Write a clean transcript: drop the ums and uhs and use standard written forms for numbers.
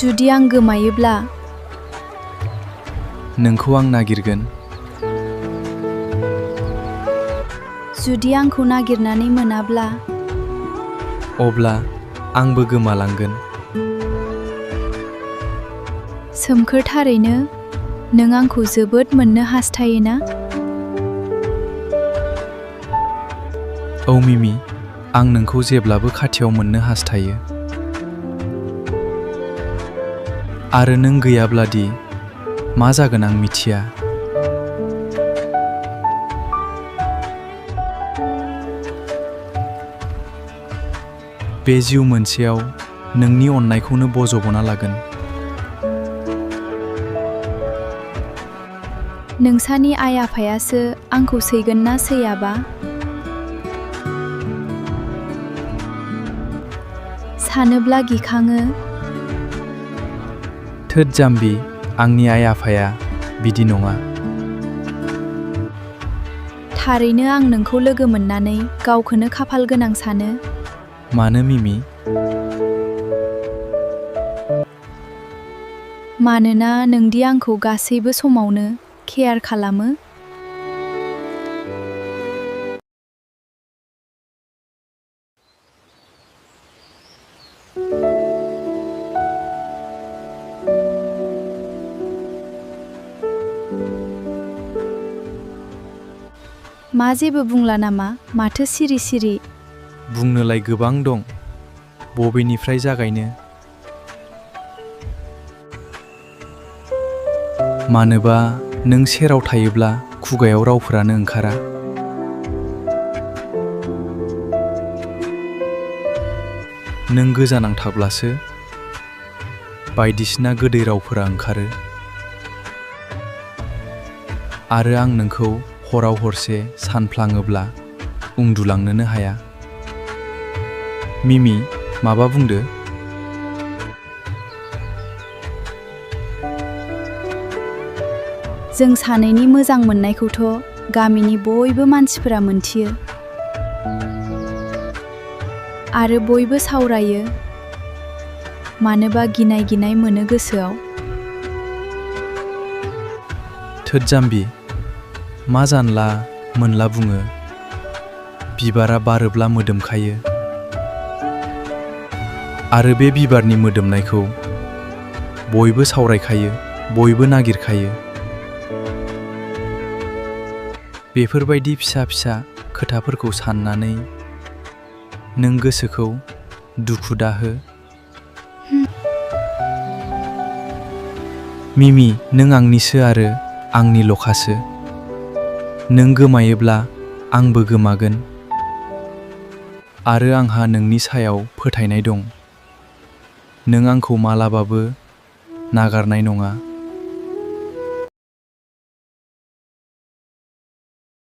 जुदि आं गोमायोब्ला नोंखौ आं नागिरगोन। जुदि आंखौ नागिरनानै मोनाब्ला अब्ला आंबो गोमालांगोन। सोमखोर, थारैनो नों आंखौ जोबोद मोननो हास्थायोना? औ मिमि, आं नोंखौ जेब्लाबो खाथियाव मोननो हास्थायो। आरो नों गैयाब्लादि मा जागोन आं मिथिया। बे जिउ मोनसेयाव नोंनि अननायखौनो बजबना लागोन। नोंसानि आइ आफायासो आंखौ सैगोन ना सैयाबा? सानोब्ला गिखाङो। थोद जाम्बि, आंनि आइ आफाया बिदि नङा। थारैनो आं नोंखौ लोगो मोननानै गावखौनो खाफाल गोनां सानो। मानो मिमि? मानोना नोंदि आंखौ गासैबो समावनो केयार खालामो। मा जेबो बुंला नामा? माथो सिरि सिरि? बुंनोलाय गोबां दं। बबेनिफ्राय जागायनो? मानोबा नों सेराव थायोब्ला खुगायाव रावफोरानो ओंखारा। नों गोजानाव थाब्लासो बायदिसिना गोदै रावफोरा ओंखारो। आरो आं नोंखौ हराव हरसे सानफ्लाङोब्ला उन्दुलांनोनो हाया। मिमि, माबा बुंदो? जों सानैनि मोजां मोननायखौथ' गामिनि बयबो मानसिफोरा मोनथियो। आरो बयबो सावरायो। मानोबा गिनाय गिनाय मोनो गोसोआव। थोद जाम्बि, मा जानला मोनला बुङो। बिबारा बारोब्ला मोदोमखायो। आरो बे बिबारनि मोदोमनायखौ बयबो सावरायखायो, बयबो नागिरखायो। बेफोरबायदि फिसा फिसा खोथाफोरखौ साननानै नों गोसोखौ दुखु दाहो। मिमि, नों आंनिसो आरो आंनिल'खासो। नों गोमायोब्ला आंबो गोमागोन। आरो आंहा नोंनि सायाव फोथायनाय दं। नों आंखौ मालाबाबो नागारनाय नङा।